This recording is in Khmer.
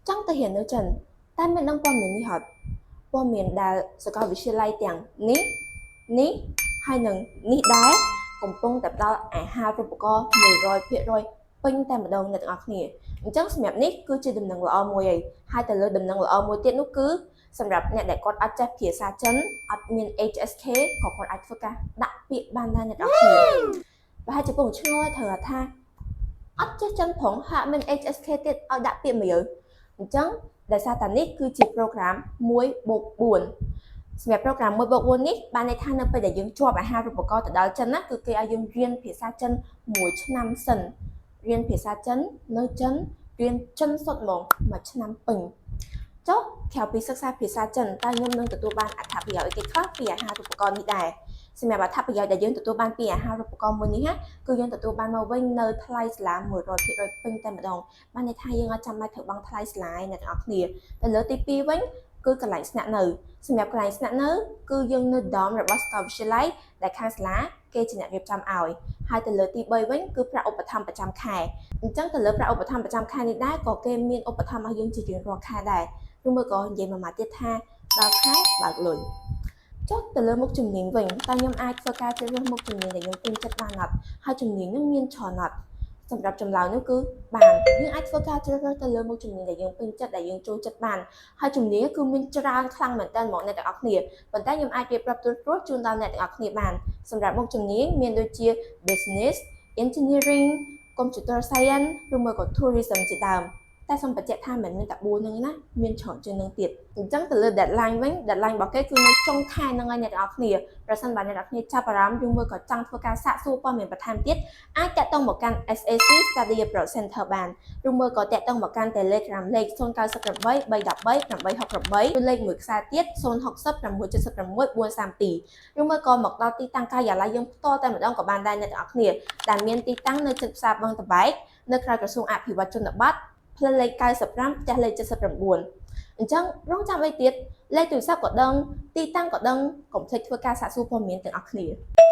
ចង់ទៅរៀននៅចិនតែមិនដឹងព័ត៌មាននេះហត់ព័ត៌មានដែលសាកលវិទ្យាល័យទាំងនេះនេះហើយនឹងនេះដែរកំពុងតែផ្ដល់អាហារូបករណ៍100%ពេញតែម្ដងអ្នកទាំងអស់គ្នាអញ្ចឹងសម្រាប់នេះគឺជាដំណឹងល្អមួយហើយហើយទៅលើដំណឹងល្អមួយទៀតនោះគឺសម្រាប់អ្នកដែលគាត់អត់ចេះភាសាចិនអត់មាន HSK ក៏គាត់អាចធ្វើការដាក់ពាក្យបានដែរអ្នកទាំងអស់គ្នាប្រហែលជាពងឆ្ងល់ត្រូវថាអត់ចេះចិនផងហាក់មាន HSK ទៀតឲ្យដាក់ពាក្យមកយើអញ្ចឹងដោយសារតានេះគឺជា program 1បូក4សម្រាប់ program 1បូក4នេះបានន័យថានៅពេលដែលយើងជាប់អាហារូបករណ៍ទៅដល់ចិនណាគឺគេឲ្យយើងរៀនភាសាចិនមួយឆ្នាំសិនរៀនភាសាចិននៅចិនរៀនចិនសុទ្ធហ្មងមួយឆ្នាំពេញចុះក្រៅពីសិក្សាភាសាចិនតើខ្ញុំនឹងទទួលបានអត្ថប្រយោជន៍អីគេខ្លះពីអាហារូបករណ៍នេះដែរសម្រាប់អត្ថប្រយោជន៍ដែលយើងទទួលបានពីអាហារូបករណ៍មួយនេះណាគឺយើងទទួលបានមកវិញនៅថ្លៃសាលា100%ពេញតែម្ដងបានន័យថាយើងអត់ចាំបាច់ត្រូវបង់ថ្លៃសាលាឯអ្នកទាំងអស់គ្នាទៅលើទី2វិញគឺកន្លែងស្នាក់នៅសម្រាប់កន្លែងស្នាក់នៅគឺយើងនៅ dorm របស់សាកលវិទ្យាល័យដែលខាងសាលាគេជាអ្នករៀបចំឲ្យហើយទៅលើទី3វិញគឺប្រាក់ឧបត្ថម្ភប្រចាំខែអញ្ចឹងទៅលើប្រាក់ឧបត្ថម្ភប្រចាំខែនេះដែរក៏គេមានឧបត្ថម្ភឲ្យយើងជារៀងរាល់ខែដែរឬមួយក៏និយាយមួយម៉ាត់ទៀតថាដល់ខែបើកលុយចុះទៅលើមុខជំនាញវិញតើខ្ញុំអាចធ្វើការជ្រើសរើសមុខជំនាញដែលខ្ញុំពេញចិត្តបានអត់ហើយជំនាញនឹងមានច្រើនអត់សម្រាប់ចម្លើយនោះគឺបានយើងអាចធ្វើការជ្រើសរើសទៅលើមុខជំនាញដែលយើងពេញចិត្តដែលយើងចូលចិត្តបានហើយជំនាញគឺមានច្រើនខ្លាំងមែនទែនហ្មងអ្នកទាំងអស់គ្នាប៉ុន្តែខ្ញុំអាចរៀបរាប់ត្រួសត្រាសជូនដល់អ្នកទាំងអស់គ្នាបានសម្រាប់មុខជំនាញមានដូចជា business, engineering, computer science ឬមួយក៏ tourism ជាដើមតែសូមបញ្ជាក់ថាមិនមែនមានតែ4ហ្នឹងទេណាមានច្រើនជាងនឹងទៀតអញ្ចឹងទៅលើ deadline វិញ deadline របស់គេគឺនៅចុងខែហ្នឹងហើយអ្នកទាំងអស់គ្នាប្រសិនបើអ្នកទាំងអស់គ្នាចាប់អារម្មណ៍ឬមួយក៏ចង់ធ្វើការសាកសួរព័ត៌មានបន្ថែមទៀតអាចតាក់ទងមកកាន់ SAC Study Abroad Center បានឬមួយក៏តាក់ទងមកកាន់ Telegram លេខ098 313 868ឬលេខមួយខ្សែទៀត060 676 432ឬមួយក៏មកដល់ទីតាំងការិយាល័យយើងផ្ទាល់តែម្ដងក៏បានដែរអ្នកទាំងអស់គ្នាដែលមានទីតាំងនៅជិតផ្សារបឹងតបែកនៅក្រៅក្រសួងអភិវឌ្ឍជនបទផ្លូវលេខ95ផ្ទះលេខ79អញ្ចឹងរងចាំអីទៀតលេខទូរស័ព្ទក៏ដឹងទីតាំងក៏ដឹងកុំភ្លេចធ្វើការសាកសួរព័ត៌មានទាំងអស់គ្នា។